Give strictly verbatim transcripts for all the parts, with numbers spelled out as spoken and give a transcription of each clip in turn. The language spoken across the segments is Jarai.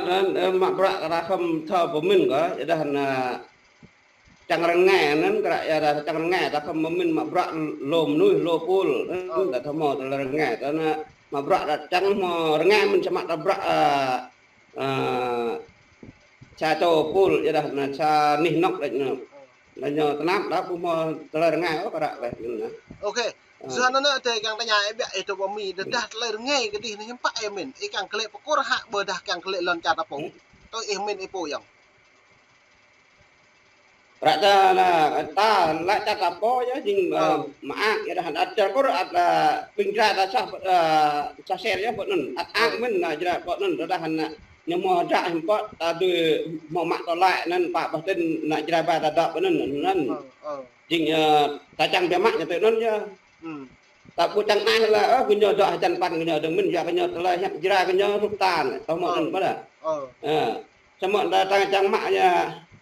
anŭn, ơ, mă bruă kơ ta khŏm thâo pơmĭn kơ, yua dah anŭn, čang rơngai anŭn, kơ ta, yua dah čang rơngai, ta khŏm pơmĭn mă bruă lu mơnuih, lu pul, anŭn, ta thâo hmâo tơlơi rơngai, ta anŭn, mă bruă ta čang hmâo rơngai mơ̆n samơ̆ ta bruă, ơ, ơ, sa čô pul, yua dah anŭn, sa anih anŏk đôč anŭn. Anŭn ñu tơnap dah ƀu hmâo tơlơi rơngai ôh kơ ta leh anŭn. Ôkê. Ơ. Yua anŭn anŭn, tơl kiăng tơña ih biă ih tŭ pơ Mi, tơdah tơlơi rơngai kơdih anai hiư̆m pă ih mĭn, ih kiăng kơ lĕ pơkôr hă ƀôdah kiăng kơ lĕ lŏn čar ta pô. Tui ih mĭn ih pô yơh. Ră ta anŭn, ta lĕ čar ta pô yơh jing, ơ, mơak yua dah anŭn čar Kur ăt, ơ, ƀing Jrai ta sah, ơ, sah ser yơh pơ anŭn. Ăt ang mĭn anŭn Jrai pơ anŭn, yua dah anŭn ñu hmâo dră hiư̆m pă, ta dưi hmâo mă tơlơi anŭn pă ƀah tin anŭn Jrai ba ta dŏ pơ anŭn, anŭn. Jing, ơ, ta čang biă mă ñu tui anŭn yơh. Ta ƀu čang anai lĕ, ơ, gơñu dŏ hơjăn păn gơñu dơ̆ng mĭn, yua gơñu tơlơi hiăp Jrai gơñu rup tan, tơhmư̆ anŭn pơ dah. Ơ. Samơ̆ ta čang, čang mă yua,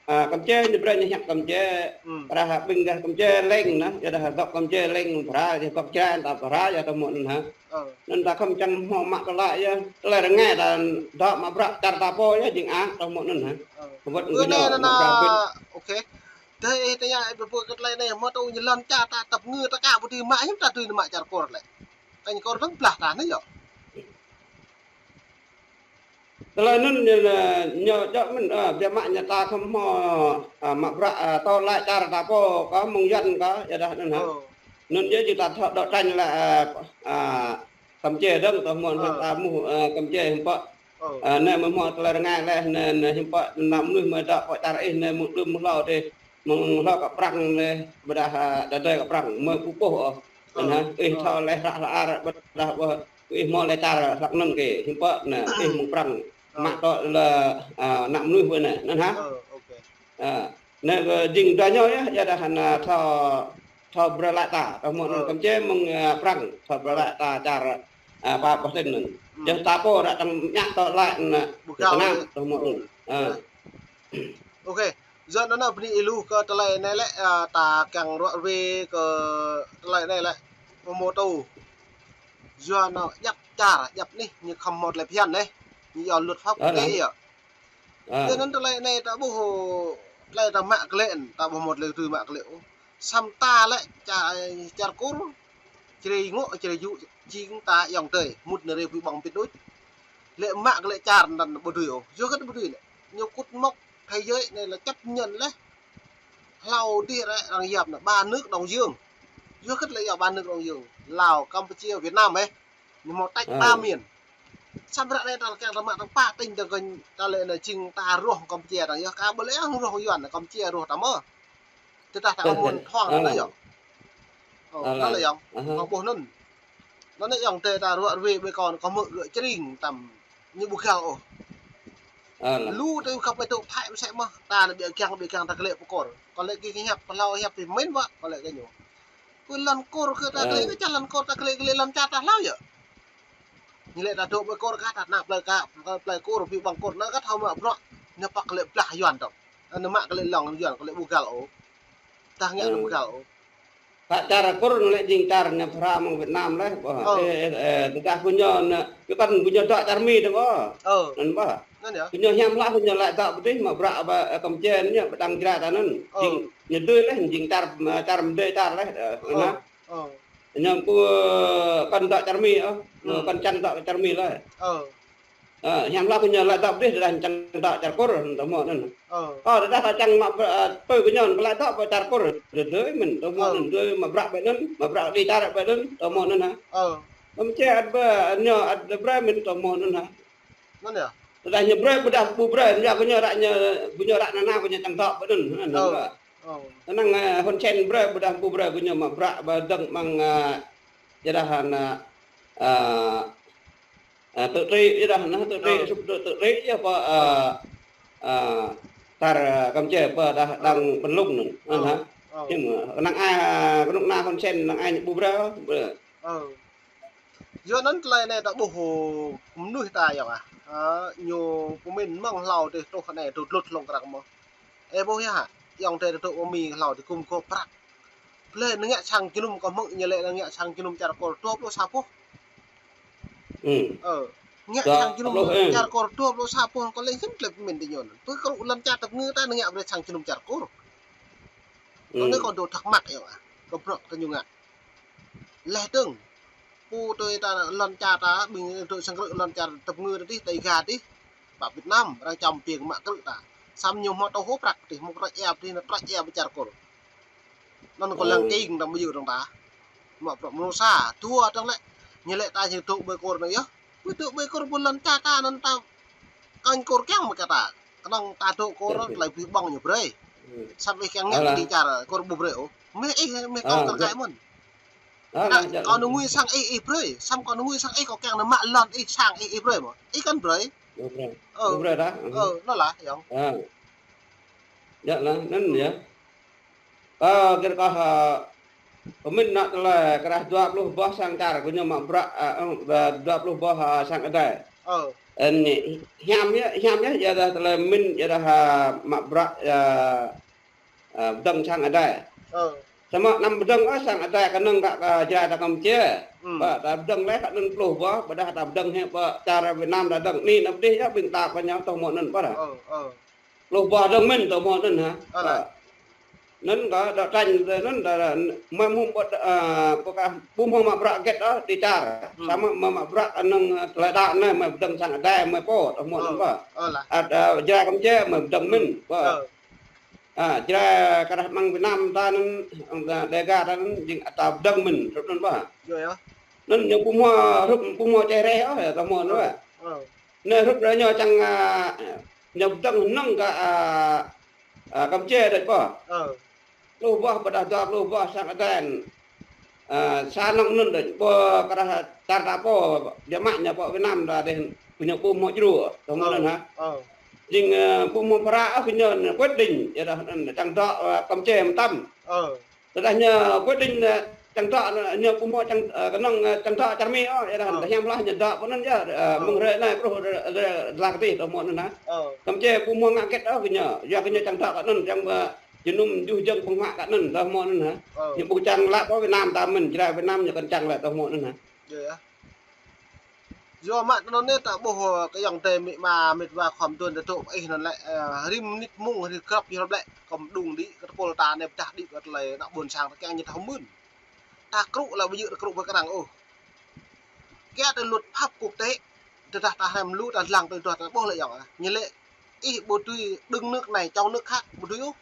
ơ, Kampuchia ñu brơi ñu hiăp Kampuchia, pơ dah ƀing gah Kampuchia leng anŭn, yua dah gŏp Kampuchia leng pơ dah, yua gŏp Jrai ta pơ dah, yua tơhmư̆ anŭn hă. Anŭn ta khŏm čang hmâo mă tơlơi yơh, tơlơi rơngai ta dŏ mă bruă čar ta pô yơh jing ang tơhmư̆ anŭn hă. Wơ̆t gơñu mă bruă pĭt. Ôkê. Tơl ih tơña ih pơpŭ kơ tơlơi anai, hmâo tŭ ñu lŏn čar ta tơpă ngă ta ka ƀu dưi mă, hiư̆m ta dưi mă čar Kur lĕ. Kơ ñu Kur dơ̆ng blah ta anai yơh. Tơlơi anŭn ñu, ñu djơ̆ mơ̆n, ơ, biă mă ñu ta khŏm hmâo, ơ, mă bruă, ơ, tơlơi čar ta pô kơ mơ̆ng Yuan kơ, yua dah anŭn hă. Anŭn yơh jing ta thâo dŏ tañ lĕ, ơ, ơ, Kampuchia dơ̆ng, tơhmư̆ anŭn ta mŭt, ơ, Kampuchia hiư̆m pă. Ơ, anai mơ̆ hmâo tơlơi rơngai leh, anai, anai hiư̆m pă, anăm mơnuih mơ̆ dŏ pơ čar ih, anai mơ̆ng đưm mơ̆ng hlâo dih, mơ̆ng hlâo kơ Prăng anai, ƀôdah, ơ, đơđai kơ Prăng, mơ̆ pơpŭ ôh. Anŭn hă, ih thâo leh hră hla ar, ƀôdah ƀôh, ih hmâo leh čar hlăk anŭn kơ, hiư̆m pă anŭn, ih mơ̆ng Prăng, mă tŏ lĕ, ơ, anăm mơnuih ƀơi anai, anŭn hă. Ơ, anai kơ jing dua ñu yơh, yua dah anŭn thâo, thâo brơi laĭ ta, tơhmư̆ anŭn Kampuchia mơ̆ng, ơ, Prăng, thâo brơi laĭ ta čar, ơ, pă ƀah tin anŭn. Yua ta pô ră čang ngă tơlơi anŭn, tơnap, tơhmư̆ anŭn. Ơ. Ôkê, yua anŭn anŭn bơni ih lu kơ tơlơi anai lĕ, ơ, ta kiăng ruă ruê kơ tơlơi anai lĕ, pơhmutu. Yua anŭn djăp čar, djăp anih, ñu khŏm hmâo tơlơi phiăn anai, ñu yua luật pháp quốc tế yơh. Yua anŭn tơlơi anai ta ƀuh, tơlơi ta mă kơ lĕ, ta ƀuh hmâo tơlơi tui mă kơ lĕ. Samơ̆ ta lĕ ča-, čar Kur, Jrai ngŏ, Jrai jŭ, jing ta ayŏng adơi, mŭt anai rai pui ƀơ̆ng pĭt đôč. Lĕ mă kơ lĕ čar anŭn ƀu dưi ôh. Yua hơget ƀu dưi lĕ. Ñu kŭt mơ̆k thế giới anai lĕ chấp nhận leh. Hlâo dih rĕ arăng yap anŭn ba nước Đông Dương. Yua hơget lĕ yap ba nước Đông Dương. Lào, Campuchia, Việt Nam ĕh. Ñu hmâo tač ba miền. Samơ̆ ră anai ta kiăng ta mă tơ̆ng pă tỉnh ta kơ ta lĕ anŭn jing ta rŏh Campuchia ta yơh ka ƀu lĕ arăng rŏh Yuan Campuchia rŏh ta mơ̆. Tơdah ta mŭn thoang anŭn yơh. Ơ, anŭn lĕ yơh. Hmâo ƀuh anŭn. Anŭn anai ayŏng adơi ta ruă ruê ƀơi kâo, kâo hmư̆ gơ̆ čring tăm ñu ƀu găl ôh. Lu tơ khăp ƀai tŭ phai mơsĕ mơ̆. Ta anŭn ƀiă kiăng, ƀiă kiăng ta kơ lĕ pơkôr. Kâo lĕ kơ hiăp pơhlao hiăp pơmĭn wă, kâo lĕ kơ ñu. Pơ lŏn Kur kơ ta kơ lĕ, kơ čar lŏn Kur ta kơ lĕ, kơ lĕ lŏn čar ta hlâo yơh. Ñu lĕ ta dŏ ƀơi Kur kah ta nao plơi kah, plơi Kur, pui ƀơ̆ng Kur anŭn kah thâo mă bruă. Ñu păk kơ lĕ blah Yuan dŏ. Anŭn mă kơ lĕ lŏn Yuan kơ lĕ ƀu găl ôh. Tah ngă anŭn ƀu găl ôh. Kơ čar Kur anŭn lĕ jing čar ñu pơrăm mơ̆ng Việt Nam leh, ƀôh. Ơ. Ơ, ơ, tơdah gơñu anŭn, kơ kăn gơñu dŏ čar Mi dơ̆ng ôh. Ơ. Anŭn ƀôh. Anŭn yơh. Gơñu hiam hlah gơñu laĭ dŏ pơ dih mă bruă ƀơi, ơ, Kampuchia anŭn ñu pơdăng Jrai ta anŭn. Ơ. Jing ñu dưi leh, jing čar, čar mơdơi čar leh, ơ, anŭn. Ơ. Ñu pô kăn dŏ čar Mi ôh, kăn čang dŏ čar Mi leh. Ơ. Ơ, hiam hlah gơñu laĭ dŏ pơ dih, tơdah čang dŏ čar Kur, tơhmư̆ anŭn. Ơ. Ơ, tơdah ta čang mă, ơ, tui gơñu laĭ dŏ pơ čar Kur, dưi, dưi mơ̆n, tơhmư̆ anŭn, dưi mă bruă ƀơi anŭn, mă bruă đĭ čar ƀơi anŭn, tơhmư̆ anŭn hă. Ơ. Kampuchia ăt ƀu, ñu ăt brơi mơ̆n, tơhmư̆ anŭn hă. Anŭn yơh. Tơdah ñu brơi, ƀôdah ƀu brơi, ñu gơñu ră ñu, gơñu ră nanao gơñu čang dŏ pơ anŭn, anŭn. Ơ. Ơ. Tơnăng, ơ, Hun Sen brơi, ƀôdah ƀu brơi, gơñu mă bruă ƀơi dơ̆ng mơ̆ng, ơ, yua dah anŭn, ơ, ơ, tự trị, yua dah anŭn tự trị, sụp tự trị, yua pơ, ơ, ơ, tar, ơ, Kampuchia, pơ dah đang bơnlung anŭn, anŭn hă. Ơ. Hiư̆m, ơ, năng ai, kơnuk kơna Hun Sen, năng ai ñu ƀu brơi, brơi. Ơ. Yua anŭn tơlơi anai ta ƀuh mơnuih ta yơh ah. Ơ, ñu pơmĭn mơ̆ng hlâo dih truh anai truh tlut hlŏng krăk mơ̆. Ơ ƀuh yơh hă, ayŏng adơi ta dŏ pơ Mi hlâo dih gum gôp prăk. Plơi anŭn ngă sang jơnum kơ hmư̆ ñu lĕ anŭn ngă sang jơnum čar Kur dua pluh sa boh. Ơ. Ngă sang jơnum čar Kur dua pluh sa pô kơ lĕ hiư̆m tơlơi pơmĭn tơ ñu anŭn. Pơ kơ lŏn čar tơpơngư ta ngă brơi sang jơnum čar Kur. Kơ anai kâo dŏ thắc mắc yơh ah. Kơ bruă kơ ñu ngă. Leh dơ̆ng. Pô tui ta lŏn čar ta, ƀing dŏ sang krư̆ lŏn čar tơpơngư ta dih, ta Dega dih. Pơ Việt Nam, arăng čăm piêng mă krư̆ ta. Samơ̆ ñu hmâo tơhŭ prăk dih, hmâo krư̆ ia dih, na krư̆ ia pơ čar Kur. Anŭn kâo lăng king dơ̆ng mơyŭ dơ̆ng ta. Mă bruă mơnuih sa, dua dơ̆ng lĕ. Ñu lĕ ta ñu dŏ ƀơi Kur anai yơh. Ƀơi dŏ ƀơi Kur ƀơi lŏn čar ta anŭn ta. Kơnh Kur kiăng mơ̆ kơ ta. Kơnơ̆ng ta dŏ Kur tơlơi ƀing ƀơ̆ng ñu brơi. Samơ̆ ih kiăng ngă kơ ti čar Kur ƀu brơi ôh. Mơ̆ ih, mơ̆ kâo kơ kăi mơ̆n. Kâo nơ̆ng ngui sang ih, ih brơi. Samơ̆ kâo nơ̆ng ngui sang ih, kâo kiăng nao mă lŏn ih, sang ih, ih brơi mơ̆. Ih kăn brơi. Ơ, ơ, anŭn lah, yơh. Yơh lah, anŭn yơh. Ơ, kơ kâo, ơ, pơmĭn nă tơlơi krah dua pluh boh sang čar, kơ ñu mă bruă, ơ, ơ, dua pluh boh, ơ, sang adai. Ơ. Ơ, anai, hiam yơh, hiam yơh, yua dah tơlơi pơmĭn, yua dah, ơ, mă bruă, ơ, ơ, pơdơ̆ng sang adai. Ơ. Samơ̆ anăm pơdơ̆ng, ơ, sang adai kơnơ̆ng kơ, kơ Jrai ta Kampuchia. Ơ. Ƀă ta pơdơ̆ng leh kơ anŭn pluh boh, ƀôdah ta pơdơ̆ng hĭ ƀă čar Việt Nam ta dơ̆ng. Anai anăm pơdih yơh, ƀing ta kơ ñu tơhmô anŭn ƀă. Ơ, ơ. Pluh boh dơ̆ng mơ̆n tơhmô anŭn hă. Ơ lah. Ơ. Anŭn kơ đấu tranh anŭn ta mơ̆ hmâo ƀu, ơ, ƀu kơ ƀu hmâo mă bruă hơget ôh ti čar. Samơ̆ mă, mă bruă kơnơ̆ng, ơ, tơlơi đaŏ anai mơ̆ pơdơ̆ng sang adai mơ̆ pô tơhmô anŭn ƀă. Ơ lah. Ăt, ơ, Jrai Kampuchia mơ̆ pơdơ̆ng mơ̆n ƀă. Ơ. Ă, Jrai krah mơ̆ng Việt Nam ta anŭn, ơ, Dega ta anŭn, jing ăt ta pơdơ̆ng mơ̆n, hrup anŭn ƀă. Anŭn ñu ƀu hmâo hrup, ƀu hmâo čeh reh ôh, yơh, tơhmô anŭn ƀă. Anai hrup ră ñu čang, ơ, ñu pơdơ̆ng hơnơ̆ng kơ, ơ, ơ, Kampuchia đôč ƀă. Pluh boh ƀôdah dua pluh boh sang adai. Ơ, sa nŏng anŭn đôč, ƀu krah čar ta pô, biă mă ñu pơ Việt Nam ta dih, kơ ñu ƀu hmâo djru, tơhmô anŭn hă. Jing, ơ, ƀu hmâo phara ôh kơ ñu, ñu quyết định, yua dah anŭn čang dŏ, ơ, Kampuchia mơtam. Tơdah ñu quyết định, ơ, čang dŏ, ơ, ñu ƀu hmâo čang, ơ, kơnơ̆ng, ơ, čang dŏ čar Mi ôh, yua dah hiam lah ñu dŏ pơ anŭn yơh, ơ, mơ̆ng hrơi anai truh, ơ, ơ, dlăng tih tơhmô anŭn hă. Kampuchia ƀu hmâo ngă hơget ôh kơ ñu, yua kơ ñu čang dŏ kơ anŭn, čang ƀă jơnum juh jơ̆ng pơngă kơ anŭn, tơhmô anŭn hă. Ñu ƀu čang lăp pơ Việt Nam ta mơ̆n, Jrai Việt Nam ñu kăn čang lăp tơhmô anŭn hă. Yua mă tơ anŭn anai ta ƀuh, ơ, kơ ayŏng adơi amĭ ama mĕt wa khua mơduôn ta dŏ pơ ih anŭn lĕ, ơ, rĭm mơnit mông rĭm grăp yơh lĕ, kâo mơđung đĭ, kơ tơpul ta anai pơdah đĭ kơ tơlơi ană ƀôn sang ta kiăng ñu thâo mưn. Ta krư̆ lĕ ƀu djơ̆ ta krư̆ ƀơi kơ arăng ôh. Kiăng tơ luật pháp quốc tế, tơdah ta hrăm lu ta lăng tui duah ta ƀuh lĕ ayŏng ah. Ñu lĕ, ih ƀu dưi đứng nước này chống nước khác, ƀu dưi ôh.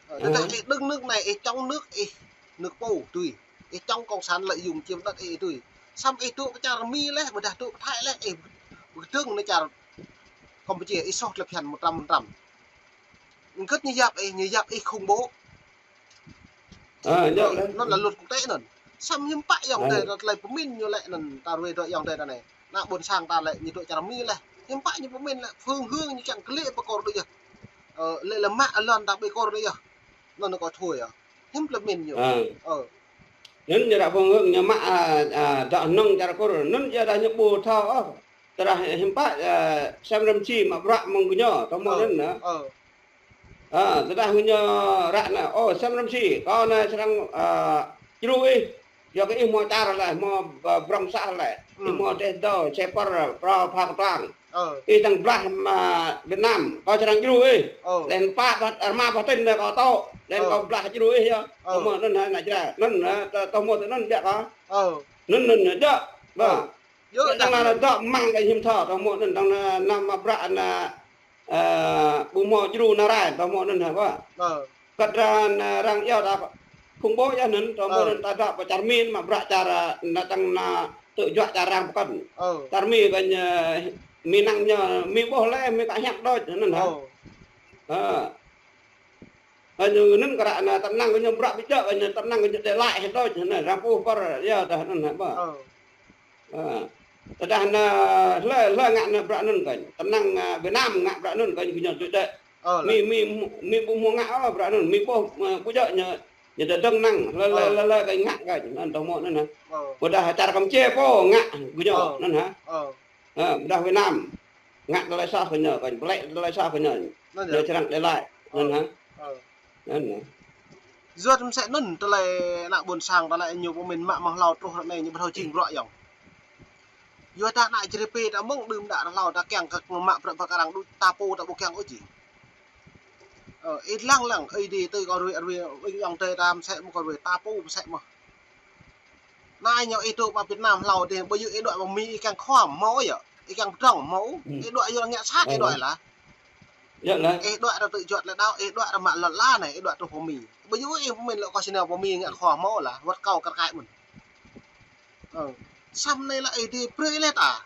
Ơ, tơdah ih đứng nước này, ih chống nước ih, nước pô dưi. Ih chống cộng sản lợi dụng chiếm đất ih dưi. Samơ̆ ih dŏ pơ čar Mi leh, ƀôdah dŏ pơ Thái leh, ih pơdơ̆ng nao čar Kampuchia, ih soh tơlơi phiăn một trăm phần trăm. Hơget ñu yap ih, ñu yap ih khủng bố. Ơ, anŭn lah luật quốc tế anŭn. Samơ̆ hiư̆m pă ayŏng adơi ta tơlơi pơmĭn ñu lĕ anŭn ta ruai dŏ ayŏng adơi ta anai. Ană ƀôn sang ta lĕ ñu dŏ čar Mi leh. Hiư̆m pă ñu pơmĭn lĕ phương hướng ñu kiăng kơ lĕ pơ Kur đôč yơh. Ơ, lĕ lĕ mă lŏn ta ƀơi Kur đôč yơh. Anŭn kâo thâo yơh. Hiư̆m tơlơi pơmĭn ñu. Ơ. Anŭn ñu ră phương hướng ñu mă, ơ, ơ, dŏ hơnơ̆ng čar Kur. Anŭn yua dah ñu ƀu thâo ôh. Tơdah hiư̆m pă, ơ, Sam Rainsy mă bruă mơ̆ng gơñu, tơhmô anŭn hă. Ơ, tơdah gơñu ră anai, ơ, Sam Rainsy, kâo anai srăng, ơ, djru ih, yua kơ ih hmâo čar leh, hmâo, ơ, prŏng sah leh, ih hmâo dêh dâo, sĕ pơr, prŏng pha kơtuang. Ih dơ̆ng blah mă Việt Nam, kâo srăng djru ih. Leh anŭn pă, pă, rơma pă tĭn anai kâo tŏ, leh anŭn kâo blah djru ih yơh. Tơhmô anŭn hă, ană Jrai, anŭn hă, tơ-, tơhmô tui anŭn biă kâo. Anŭn, anŭn, djơ̆. Ƀă. Yơh, dơ̆ng anai dŏ mơ̆ng kơ hiư̆m thâo, tơhmô anŭn dơ̆ng anai, anai mă bruă anai, ơ, ƀu hmâo djru nao rai, tơhmô anŭn hă ƀă. Kơ arăng, ơ, arăng yua ta khủng bố yơh anŭn, tơhmô anŭn ta dŏ pơ čar Mi mă bruă čar, ơ, anai dơ̆ng anai tŭ juă čar arăng pơkŏn. Čar Mi kơ ñu, Mi năng ñu, Mi ƀuh leh, Mi kơ hiăp đôč, anŭn hă. Ơ. Ơ, ñu anŭn kơ ră anai tơm năng kơ ñu bruă ƀu djơ̆, kơ ñu tơm năng kơ ñu đe laĭ hĭ đôč, anŭn arăng pơpŭ pơr, yua dah anŭn hă ƀă. Ơ. Ơ. Tơdah anai hlơi, hlơi ngă anai bruă anŭn kơnh. Tơm năng, ơ, Việt Nam ngă bruă anŭn kơnh kơ ñu tui đĕ. Mi, Mi, Mi ƀu hmâo ngă ôh bruă anŭn, Mi ƀuh, ơ, ƀu djơ̆ ñu, ñu dơ̆ng năng, hlơi, hlơi, hlơi, hlơi kơnh ngă kơnh, anŭn tơhmô anŭn hă. Ƀôdah čar Kampuchia pô ngă kơ ñu, anŭn hă. Ơ, ƀôdah Việt Nam ngă tơlơi soh kơ ñu, kơnh pơlĕ tơlơi soh kơ ñu. Ñu srăng đe laĭ, anŭn hă. Anŭn hă. Yua mơsĕ anŭn tơlơi ană ƀôn sang ta lĕ ñu pơmĭn mă mơ̆ng hlâo truh ră anai ñu ƀu thâo jing bruă ayŏng. Yua ta ană Jrai pê ta mơ̆ng đưm đă ta hlâo ta kiăng kơ ngă mă bruă pơkă arăng đôč ta pô ta ƀu kiăng ôh jing. Ơ, ih lăng lăng, ih dih tui kơ ruai, ruai, ih yŏng tơi ta mơsĕ mơ̆ kơ ruai ta pô mơsĕ mơ̆. Anai ñu ih dŏ pơ Việt Nam hlâo dih, ƀu djơ̆ ih đuaĭ pơ Mi ih kiăng khua hmâo yơh, ih kiăng pơdrŏng hmâo, ih đuaĭ yua ngă sat ih đuaĭ lah. Ih đuaĭ ră tơjuăt lĕ đao, ih đuaĭ ră mă lŏn la anai, ih đuaĭ truh pơ Mi. Ƀu djơ̆ ih pơmĭn lŏ kơ sơneo pơ Mi ngă khua hmâo lah, wơ̆t kâo kar kaĭ mơ̆n. Ơ, samơ̆ anai lah ih dih brơi lĕ ta.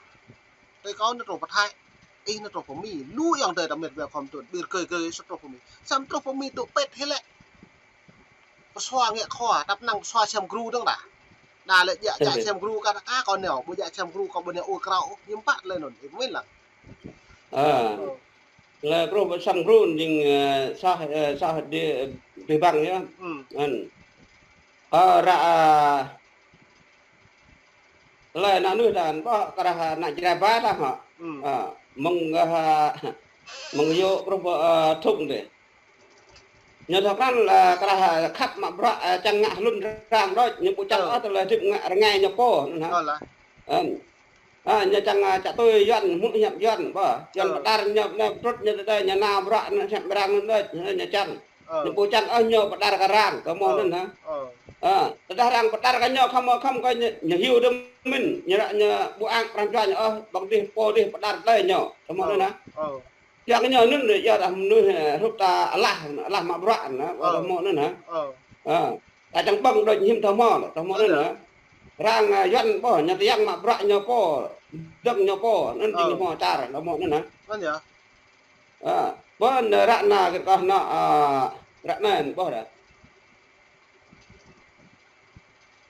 Tơi kâo anai truh pơ Thái, ih anai truh pơ Mi. Lu yŏng tơi ta mĕt wa khŏm tŭ, ƀir gơi gơi sơ̆ truh pơ Mi. Samơ̆ truh pơ Mi tŭ pĕt hĭ lĕ. Pơsua ngă khua, tăp năng pơsua sem gru dơ̆ng dah. Đa lĕ djă, djă sem gru kar kâo nao, ƀu djă sem gru kâo ƀu nao ur krao, hiư̆m pă lĕ anŭn, ih pơmĭn lăng. Ơ. Lĕ truh pơ sem gru jing, ơ, sah, ơ, sah dih, dih bang yơh. Ơ, ră, ơ, Lĕ ană mơnuih đan ƀă krah ană Jrai ba đa hă. Ơ, mơ̆ng, ơ, mơ̆ng yŏ kruh ƀă, ơ, thŭng dih. Ñu thâo krăn lĕ krah khăp mă bruă, ơ, čang ngă hlŭn rang đôč, ñu ƀu čang ôh tơlơi hơdip ngă rơngai ñu pô, anŭn hă. Ơ, ñu čang, ơ, čă tui Yuan, hmư̆ hiăp Yuan, ƀă. Yuan pơđar ñu, ñu pơtrŭt ñu tơdơi, ñu nao bruă, ñu hiăp rang anŭn đôč, ñu čang. Ñu ƀu čang ôh ñu pơđar kơ arăng, kơ hmâo anŭn hă. Ơ, tơdah arăng pơđar kơ ñu khŏm, khŏm kơ ñu, ñu hyu dơ̆ng mơ̆n, ñu ră ñu ƀu ang pran jua ñu ôh, ƀơ̆ng dih pô dih pơđar tơlơi ñu, kơ hmâo anŭn hă. Čang ñu anŭn yơh dah mơnuih, ơ, hrup ta alah, alah mă bruă anŭn, kơ hmâo anŭn hă. Ơ, ta čang ƀơ̆ng đôč hiư̆m thâo hmâo, kơ hmâo anŭn hă. Arăng, ơ, Yuan ƀôh, ñu tơyang mă bruă ñu pô, dơ̆ng ñu pô, anŭn jing hmâo čar, kơ hmâo anŭn hă. Ơ, ƀơ̆n ră anai kơ kâo nao, ơ, ră anai ƀôh dah.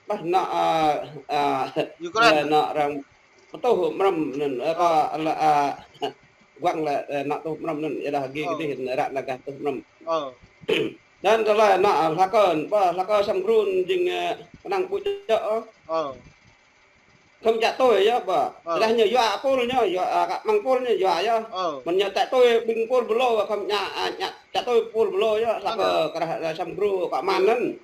Ƀah nao, ơ, ơ, Ukraine. Nao arăng pơtuh mrăm anŭn, ơ, kơ, ơ, guang lĕ, ơ, nao tuh mrăm anŭn, yua dah gih kơ dih ră anai gah tuh mrăm. Đan tơlơi nao, ơ, hlak kơ, ƀă hlak kơ sem gru jing, ơ, kơnang ƀu djơ̆ ôh. Khŏm čă tui yơh ƀă. Tơdah ñu yua pôl ñu, yua, ơ, kơ mơ̆ng pôl ñu yua yơh. Mơ̆n ñu čă tui ƀing pôl bơlô, khŏm ñu, ơ, ñu čă tui pôl bơlô yơh, hlak kơ krah, ơ, sem gru kơ mơ̆n anŭn.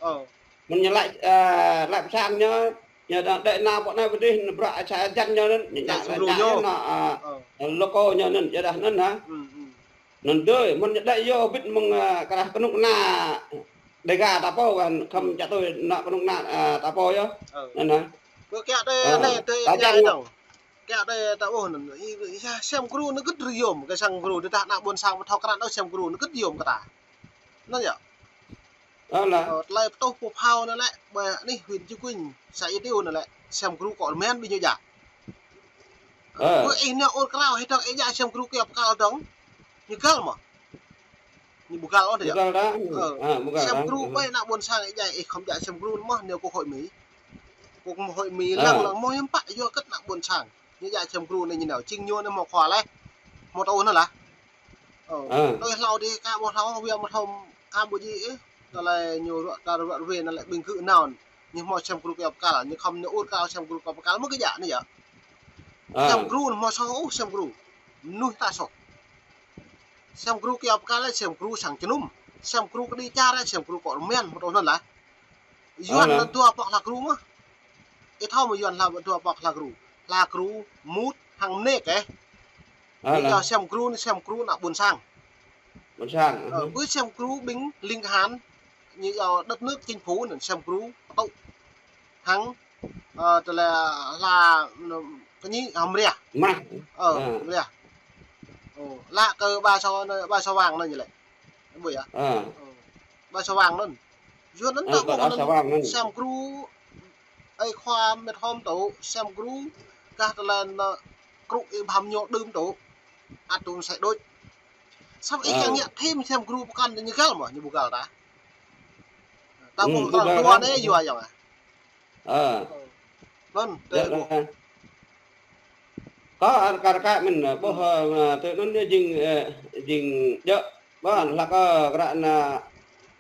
Mơ̆n ñu laĭ, ơ, laĭ pơsang ñu, ñu đa đĕ nao pơ anai pơ dih, ñu bruă sa jăn ñu anŭn, ñu čă laĭ čă yơh nao, ơ, lô kô ñu anŭn, yua dah anŭn hă. Anŭn dơi, mơ̆n ñu đĕ yua bĭt mơ̆ng, ơ, krah kơnuk kơna Đêga ta pô, khŏm čă tui nao kơnuk kơna, ơ, ta pô yơh. Anŭn hă. Ƀu kiăng tơi anai tơi ta jang dong. Kiăng tơi ta ƀuh anŭn, ih, ih, sem gru anŭn gĭt rơyôm, kơ sem gru, tơdah ană ƀôn sang ƀu thâo krăn ôh sem gru anŭn gĭt rơyôm kơ ta. Anŭn yơh. Ơ, tơlơi pơtuh pơphao anŭn lĕ, ƀơi anih huyện Cư Kuin, xã Ia Tiêu anŭn lĕ, sem gru kơ rơmen ƀing ñu djă. Ơ. Ƀơi ih nao ur krao, hĭ dong ih djă sem gru kơ pơkăl dong. Ñu găl mơ̆. Ñu ƀu găl ôh dih yơh. Ƀu găl dah. Ơ. Ơ, ƀu găl dah. Sem gru ƀơi ană ƀôn sang ih djă, ih khŏm djă sem gru mơ̆, nao kơ hội Mi. Kơ hội Mi lăng lăng mơ̆ hiư̆m pă yua kơ ană ƀôn sang. Ñu djă sem gru anai ñu nao, jing ñu anai hmâo khua leh. Hmâo tơ̆ anŭn lah. Ơ. Tui hlâo dih kâo ƀu thâo, wia ƀu thâo, kâo ƀu djơ̆ ih. Tơlơi ñu ruă, ta ruă ruai anŭn lĕ ƀing gơ̆ nao. Ñu hmâo sem gru kơ pơkăl, ñu khŏm nao ur krao sem gru kơ pơkăl, mơ̆ gơ̆ djă anai yơh. Sem gru anŭn hmâo soh ôh, sem gru. Mơnuih ta soh. Sem gru kơ pơkăl lĕ sem gru sang jơnum. Sem gru kơđi čar lĕ sem gru kơ rơmen, hmâo tơ̆ anŭn lah. Yuan anŭn dua pŏk hla gru mơ̆. Ih thâo mơ̆ Yuan hla dua pŏk hla gru. Hla gru mŭt hăng mơnĕk ĕh. Ơ, ñu yua sem gru anai sem gru ană ƀôn sang. Ƀôn sang. Ơ, ƀơi sem gru ƀing ling han, ñu yua đất nước chính phủ anŭn sem gru tŭ. Hăng, ơ, tơlơi hla, anŭn, kơ ñu, ơ, mriah. Mriah. Ơ, mriah. Ơ, lă kơ ba sa, ba sa wang anŭn ñu lĕ. Ƀu yơh. Ơ. Ơ. Ba sa wang anŭn. Yua anŭn ta ƀuh anŭn sem gru, ơi khua mĕt hom tŭ, sem gru, kah tơlơi anŭn, ơ, krŭ ih bham ñu đưm tŭ. Ăt tŭ mơsĕ đôč. Samơ̆ ih kiăng ngă thêm sem gru pơkŏn ñu găl mơ̆, ñu ƀu găl dah. Ta ƀuh tơlơi dua anai yua yơh. Ơ. Anŭn, tơlơi ƀuh. Kâo ar kar kaĭ mơ̆n, ơ, ƀuh, ơ, tơlơi anŭn ñu jing, ơ, jing djơ̆. Ƀă, hlak kơ krah anai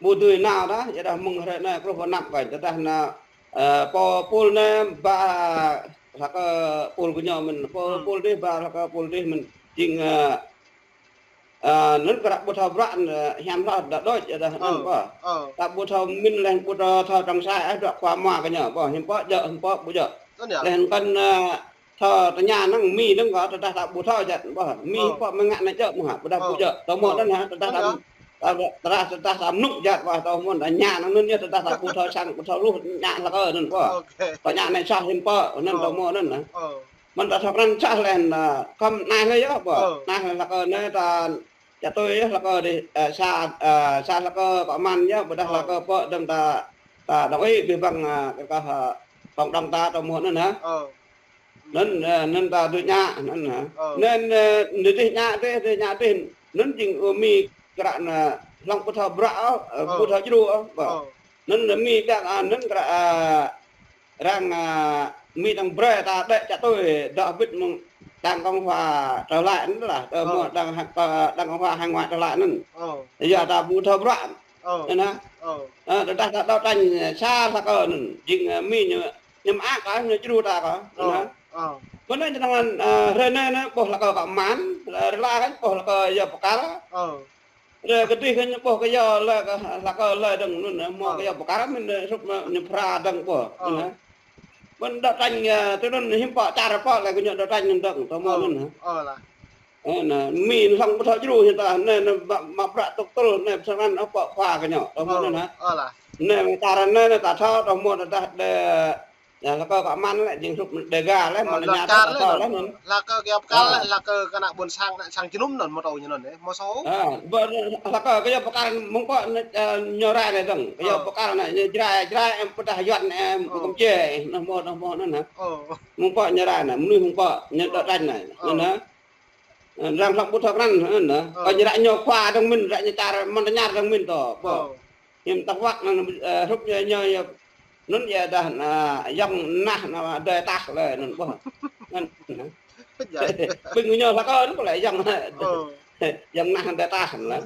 ƀu dưi nao dah, yua dah mơ̆ng hrơi anai kruh pơ anăp kơ, tơdah anai, ơ, pô pôl anai ba hlak kơ pôl kơ ñu mơ̆n, pô pôl dih ba hlak kơ pôl dih mơ̆n. Jing, ơ, Ơ, anŭn kơ ră ƀu thâo bruă, ơ, hiam hloh đa đôč, yua dah anŭn ƀă. Ơ. Ră ƀu thâo mĭn leh ƀu thâo, thâo trông sai, ơ, dŏ khua mua kơ ñu ƀă, hiư̆m pă djơ̆, hiư̆m pă ƀu djơ̆. Anŭn yơh. Leh anŭn kăn, ơ, Thâo tơña năng Mi năng kơ tơdah ta ƀu thâo jăt ƀơh. Mi pơ mơngă anai jăt mơ̆ hă, ƀôdah ƀu jăt. Tơmơ̆ anŭn hă, tơdah ta, ta, tơdah, tơdah ta mơnŭk jat ƀơh, tơmơ̆ tơña năng anŭn yơh tơdah ta ƀu thâo sang, ƀu thâo luh, tơña hlak anŭn ƀơh. Tơña anai sah hiư̆m pă, anŭn tơmơ̆ anŭn hă. Mơ̆n ta thâo krăn sah leh anŭn, kăm anai leh yơh ƀơh. Anai leh hlak anai ta čă tui yơh hlak adih, ơ, sa, ơ, sa hlak kơ kơ mơ̆n yơh, ƀôdah hlak pơ dơ̆ng ta, ta dŏng ih abih bang, ơ, kơ, kơ, ơ, kông dŏng ta tơmơ̆ anŭn hă. Anŭn, ơ, anŭn ta dưi tơña, anŭn hă. Anŭn, ơ, anŭn dih tơña dih, dih tơña dih, anŭn jing ơ Mi kră anŭn hlŏng ƀu thâo bruă, ơ, ƀu thâo djru, ơ, ƀơh. Anŭn Mi ƀiă, ơ, anŭn kră, ơ, arăng, ơ, Mi đang brơi ta đĕ čă tui, dŏ bĭt mơ̆ng Đảng Cộng Hòa trở lại anŭn lah, tơmơ̆ Đảng, ơ, Đảng Cộng Hòa hải ngoại trở lại anŭn. Yua ta ƀu thâo bruă. Anŭn hă. Ơ, tơdah ta đấu tranh sa hlak kơ anŭn, jing, ơ, Mi ñu, ñu mơak kơ, ñu djru ta kơ, anŭn hă. Mơ̆n anŭn, ơ, hrơi anai anŭn ƀuh hlak kơ kơ mơ̆n, rơla kơ ƀuh hlak kơ yua pơkăl. Ră kơdih kơ ñu ƀuh kơ yua lĕ kơ hlak kơ lĕ dơ̆ng anŭn, mơ̆ kơ yua pơkăl mơ̆n hrup ñu phara dơ̆ng ƀơh. Anŭn hă. Mơ̆n đấu tranh, ơ, tui anŭn hiư̆m pă čar pă lĕ kơ ñu đấu tranh anŭn dơ̆ng, tơmơ̆ anŭn hă. Ơ, anŭn, Mi hlŏng ƀu thâo djru hiư̆m ta, anai, anai, mă, mă bruă tŭk tŭl, anai, pơsơnăn, ơ, pơkhua kơ ñu, tơmơ̆ anŭn hă. Anai, mơ̆ng čar anai, anai, ta thâo, tơmơ̆ tơdah đe, yua hlak kơ kơ mơ̆n lĕ, jing hrup Đêga lĕ, mơ̆n anŭn ñu ta thâo lĕ anŭn. Hlak kơ kơ yua pơkăl lĕ, hlak kơ kơ ană ƀôn sang, ană sang jơnum anŭn, mơ̆ tơ̆u ñu anŭn, ơ, mơ̆ sô. Ơ, ƀơ̆, hlak kơ kơ yua pơkăl mơ̆ng pơ, ơ, ñu rai anai dơ̆ng, kơ yua pơkăl anai, ñu Jrai, Jrai, em, ƀôdah Yuan, em, Campuchia, anŭn mơ̆, anŭn mơ̆, anŭn hă. Mơ̆ng pơ ñu rai anai, mơnuih mơ̆ng pơ, ñu đấu tranh anai, anŭn hă. Ơ, arăng hlŏng ƀu thâo krăn, anŭn hă. Kơ ñu ră ñu khua dơ̆ng mơ̆n, ră ñu čar mơ̆n tơña dơ̆ng mơ̆n tơmơ̆. Hiư̆m ta wăk anŭn, ơ, hrup ñu, ñu, ñu, anŭn yơh dah, anŭn, yŏng nah, anŭn, dơi tah lĕ, anŭn ƀơh. Anŭn, ƀing ñu hlak kơ anŭn pơlĕ yŏng, yŏng nah dơi tah anŭn lĕ.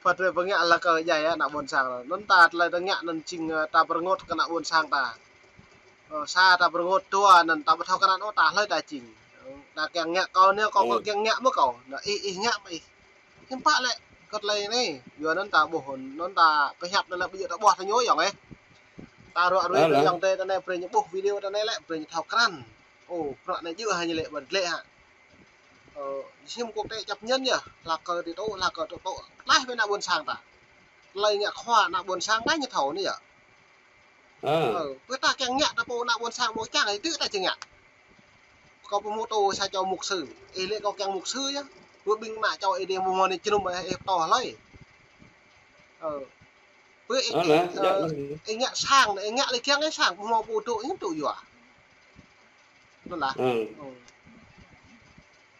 Pơtrơi pơngă hlak kơ djai ană ƀôn sang. Anŭn ta tơlơi ta ngă anŭn jing, ơ, ta pơrơngot kơ ană ƀôn sang ta. Ơ, sa ta pơrơngot dua anŭn ta ƀu thâo krăn ôh ta hlơi ta jing. Ơ, ta kiăng ngă kâo anai kâo, kâo kiăng ngă mơ̆ kâo. Anŭn ih, ih ngă mơ̆ ih. Hiư̆m pă lĕ, kơ tơlơi anai. Yua anŭn ta ƀuh, anŭn ta pơhiăp anŭn lĕ ƀu djơ̆ ta ƀuh ta ñu yŏng ih. Ta ruă ruai ta yŏng tơ, tơ anai brơi ñu ƀuh video tơ anai lĕ, brơi ñu thâo krăn. Ơ, bruă anai djơ̆ hă ñu lĕ ƀơ̆n lĕ hă. Ơ, hiư̆m quốc tế chấp nhận yơh, hlak kơ tơtŭ, hlak kơ tơtŭ. Tlaih ƀơi ană ƀôn sang ta. Tơlơi ngă khua ană ƀôn sang ta ñu thâo anai yơh. Ơ, ƀơi ta kiăng ngă ta pô ană ƀôn sang ƀu čang ih tŭ ta či ngă. Kâo pơmơ̆ tŭ sa čô mục sư, ih lĕ kâo kiăng mục sư yơh. Ƀơi ƀing ană čô ih dih mơ̆ mơ̆ anai jơnum ih pơtô hlơi. Ơ. Ƀơi ih, ih ngă sang, ih ngă lĕ kiăng ih sang, mơ̆ pô tŭ ih tŭ yua. Anŭn lah.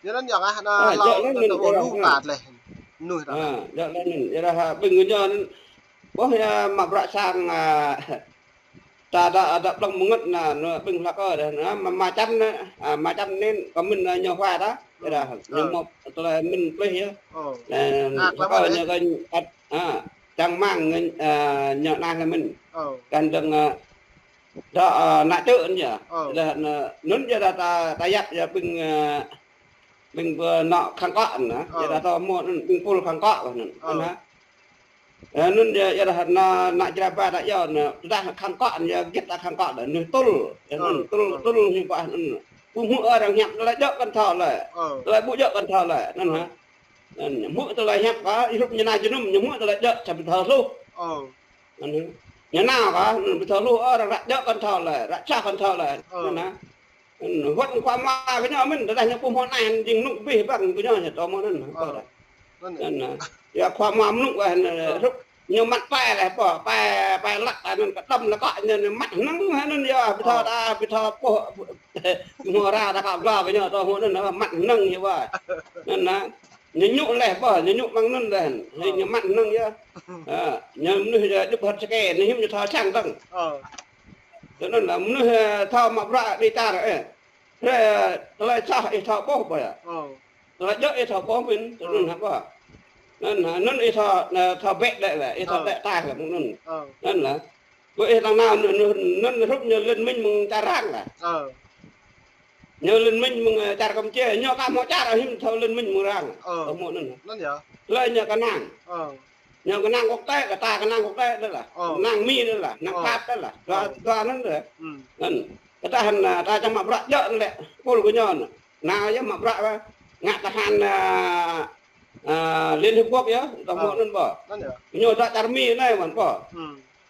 Yua anŭn yơh, ah, anŭn hlâo anŭn tơlơi lu ta leh. Nuih ta. Yua anŭn, yua dah ƀing ñu anŭn. Ƀuh yơh mă bruă sang, ơ, ta dah, dah blŏng mơngăt anŭn, anŭn ƀing hlak kơ dah, anŭn mă, mă čăm anŭn, ơ, mă čăm anŭn kơ mĭn anŭn ñu hua ta. Yua dah, ñu mă tơlơi mĭn plih yơh. Anŭn hlak kơ ñu kơ, ơ, čang mơ̆ng, ơ, ñu anai lĕ mĭn. Kăn dơ̆ng, ơ, Dŏ, ơ, ană čư̆ anŭn yơh. Dah, anŭn, anŭn yơh dah ta, ta yap yơh ƀing, ơ, ƀing pơ anŏ khăng kŏ anŭn. Yơh dah ta mơ̆ anŭn ƀing pul khăng kŏ anŭn. Anŭn hă. Anŭn yơh, yơh dah anŭn, ană Jrai ƀă dah yơh anŭn. Dah khăng kŏ anŭn yơh, git dah khăng kŏ dah. Anŭn tŭl. Anŭn tŭl, tŭl hiư̆m pă anŭn. Ƀu hmư̆ ôh arăng hiăp, tơlơi djơ̆ kăn thâo lĕ. Tơlơi ƀu djơ̆ kăn thâo lĕ. Anŭn hă. Anŭn, ñu hmư̆ tơlơi hiăp kơ, ih hrup ñu nao jơnum, ñu hmư̆ tơlơi djơ̆, čăm ƀu thâo hluh. Anŭn. Ñu nao kơ, anŭn ƀu thâo hluh, ơ, arăng ră djơ̆ kăn thâo lĕ, ră čah kăn thâo lĕ. Anŭn hă. Anŭn, huăt khua mua kơ ñu mơ̆n, tơdah ñu ƀu hmâo anai, jing mơnŭ abih bang kơ ñu, ñu tơmơ̆ anŭn. Anŭn hă. Yua khua mua mơnŭ wơ̆t, anŭn, hrup ñu măt pai lĕ, pô, pai, pai lăk, anŭn kơđăm lĕ kŏ, ñu, ñu măt hơnơ̆ng, anŭn yơh, ƀu thâo ta, ƀu thâo pô, hmâo ra ta kơ bla kơ ñu, tơmơ̆ anŭn, măt hơnơ̆ng yơh wơ̆t. Anŭn hă. Ñu ñŭ leh ƀơh, ñu ñŭ mơ̆ng anŭn leh. Ñu măt hơnơ̆ng yơh. Ơ, ñu mơnuih yơh djŏp hơt sơkê, ñu hiư̆m ñu thâo čang dơ̆ng. Tui anŭn lah mơnuih, ơ, thâo mă bruă đi čar, ơ. Hrơi, ơ, tơlơi soh ih thâo ƀuh ƀơh yơh. Tơlơi djơ̆ ih thâo ƀuh mơ̆n, tui anŭn hă ƀơh. Anŭn, anŭn ih thâo, ơ, thâo bĕ đĕ leh, ih thâo đĕ taih leh mơ̆ng anŭn. Anŭn lah. Ƀơi ih lăng nao anŭn, anŭn, anŭn hrup ñu liên minh mơ̆ng čar arăng lah. Ñu liên minh mơ̆ng, ơ, čar Campuchia, ñu kơ hmâo čar hiư̆m thâo liên minh mơ̆ng arăng. Tơmơ̆ anŭn. Anŭn yơh. Tơlơi ñu kơnang. Ñu kơnang quốc tế, kơ ta kơnang quốc tế đôč lah. Ơ. Kơnang Mi đôč lah, kơnang Ơ. Pháp đôč lah. Dua, Ơ. Dua anŭn đôč. Ư. Anŭn. Kơ ta hăn, a, ta čang mă bruă djơ̆ lĕ, pôl kơ ñu anŭn. Anŭn yơh mă bruă, a, ngă tơhan, a, a, Liên Hiệp Quốc yơh, tơhmư̆ Ơ. Anŭn ƀô̆. Anŭn yơh. Ñu dŏ čar Mi anai mơ̆n ƀô̆. Ư.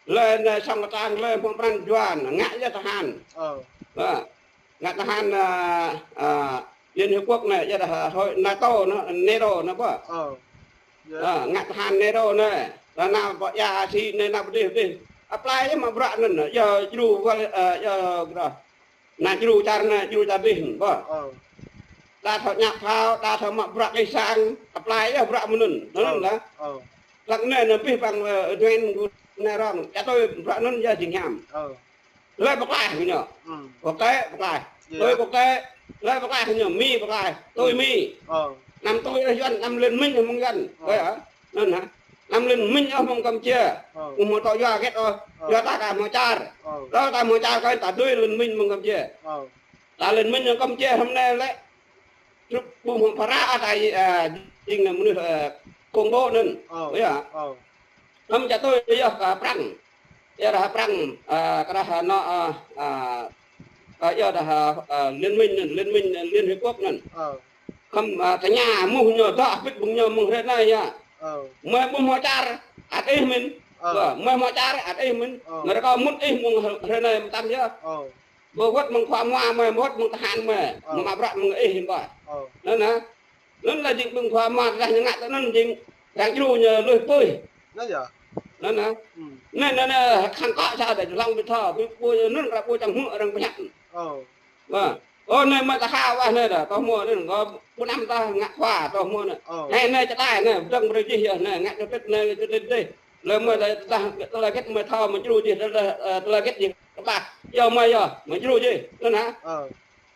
Lĕ anai song kơtang lĕ hmâo pran jua anŭn, ngă yơh tơhan. Ơ. Ơ. Ngă tơhan, a, a, Liên Hiệp Quốc anai, yơh dah hội NATO anŭn, NATO anŭn ƀô̆. Ơ. Yơh. A, ngă tơhan NATO anai. Ră anai ƀô̆ ia si anai nao pơ dih pơ dih. Apply yơh mă bruă anŭn, yơh djru wơl, a, yơh gơđah. Nao djru čar anai, djru čar dih, ƀô̆. Ơ. Đa thâo ñăp phao, đa thâo mă bruă kih sang, apply yơh bruă mơ̆n anŭn. Anŭn Ơ. Lah. Ơ. Lăng anai anŭn pih păng, ơ, duen gu anai rong. Čă tui bruă anŭn yơh jing hiam. Ơ. Lĕ pơklaih kơ ñu. Ư. Quốc tế pơklaih. Yơh. Tui quốc tế, lĕ pơklaih kơ ñu, Mi pơklaih. Tui Ư. Mi. Ơ. Anăm tui ôh Yuăn, anăm liên minh mơ̆ng Yuăn. Ơ. Ơ, yơh. Anŭn hă. Anăm liên minh ôh mơ̆ng Campuchia. Ơ. Ƀu hmâo tŏ yua hơget ôh. Ơ. Yua ta ka hmâo čar. Ơ. Tơl ta hmâo čar kơ ta dưi liên minh mơ̆ng Campuchia. Ơ. Ta liên minh mơ̆ng Campuchia hôm nay lĕ. Truh ƀu hmâo phara ta, a, jing mơnuih, a, khủng bố anŭn. Ơ. Ơ yơh. Ơ. Hăm čă tui yơh kơ Prăng. Yơh dah Prăng, a, kơ dah anŭn, a, a, kơ yơh dah, a, a, liên minh anŭn, liên minh, a, Liên Hiệp Quốc anŭn. Ơ. Hăm, a, tơña mơ̆ ñu dŏ hơbĭt ƀing ñu mơ̆ng hrơi anai yơh. Ơ. Mơi ƀu hmâo čar, ăt ih mơ̆n. Ơ. Ơ, mơi hmâo čar, ăt ih mơ̆n. Ơ. Mơi rơkâo mŭt ih mơ̆ng hrơi anai mơtam yơh. Ơ. Ƀu wơ̆t mơ̆ng khua mua mơi, wơ̆t mơ̆ng tơhan mơi. Ơ. Mă bruă mơ̆ng ih ƀô̆. Ơ. Anŭn hă. Anŭn lah jing ƀing khua mua tơdah ñu ngă tui anŭn jing arăng djru ñu lui pui. Anŭn yơh. Anŭn hă. Ư. Anŭn, anŭn, anŭn, khăng kŏ sa đôč lăng ƀu thâo, ƀu, ƀu, anŭn ră ƀu čang hmư̆ arăng pơhiăp. Ơ. Ơ. Ơ, anai mă tơha wah anai dah, tơhmư̆ anŭn, kơ ƀu năm tah ngă khua, tơhmư̆ anŭn. Ơ. Anai, anai čơđai anai, dơ̆ng brơi jih yơh, anai, ngă tui tĭt anai, tui tĭt dih. Lĕ mơi tơdah, tơlơi hơget mơi thâo mă djru jih, tơlơi, ơ, tơlơi hơget jih kơƀah. Yơh mơi yơh, mă djru jih, anŭn hă. Ơ.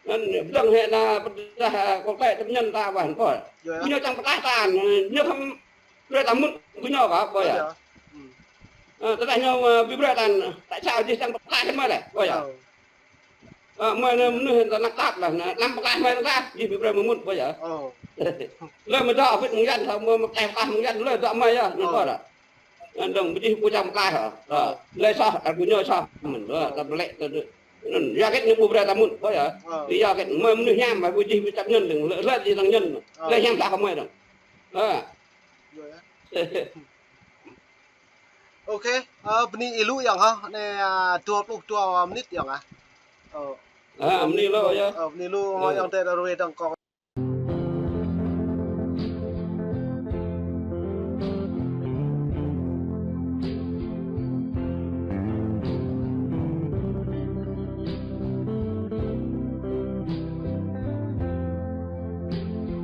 Anŭn, dơ̆ng hĕ anai, pơdah, a, quốc tế chấp nhận ta ƀô̆ hăn ƀô̆. Yơh. Ñu čang pơklaih ta, ñu hăm brơi ta mŭt kơ ñu kơ ƀô̆ yơh. Yơh. Ư. Ơ, tơdah ñu, ơ, ƀu brơi ta, tại sao jih čang pơklaih mơi lĕ ƀô̆ yơh. Ơ. Ơ, mơi anai mơnuih ta năk tap lah, anăm pơklaih mơi ta, jih ƀu brơi mơi mŭt ƀô̆ yơh. Ơ. Lĕ mơi dŏ hơbĭt mơ̆ng Yuăn, thâo mơi pơklaih mơi mơ̆ng Yuăn, lĕ dŏ mơi yơh, anŭn ƀô̆ dah. Anŭn dơ̆ng ƀu jih ƀu čang pơklaih hă. Ơ. Lĕ soh, ta ƀu ñu soh mơ̆n, ơ, ta ƀu lĕ ta dư. Anŭn, yua hơget ñu ƀu brơi ta mŭt ƀô̆ yơh. Ơ. Yua hơget mơi mơnuih hiam, ƀu jih ƀu chấp nhận dơ̆ng, lĕ, lĕ jih arăng nhận. Ơ. Lĕ hiam hlah kơ mơi dơ̆ng. Ơ. Yơh. Ôkê, ơ, bơni ih lu yơh hă, anai, a, dua pluh dua mơnit yơh hă. Ơ. Ơ, bơni lu yơh. Ơ, bơni lu, ơ, yơh tơdah ruai dơ̆ng kơ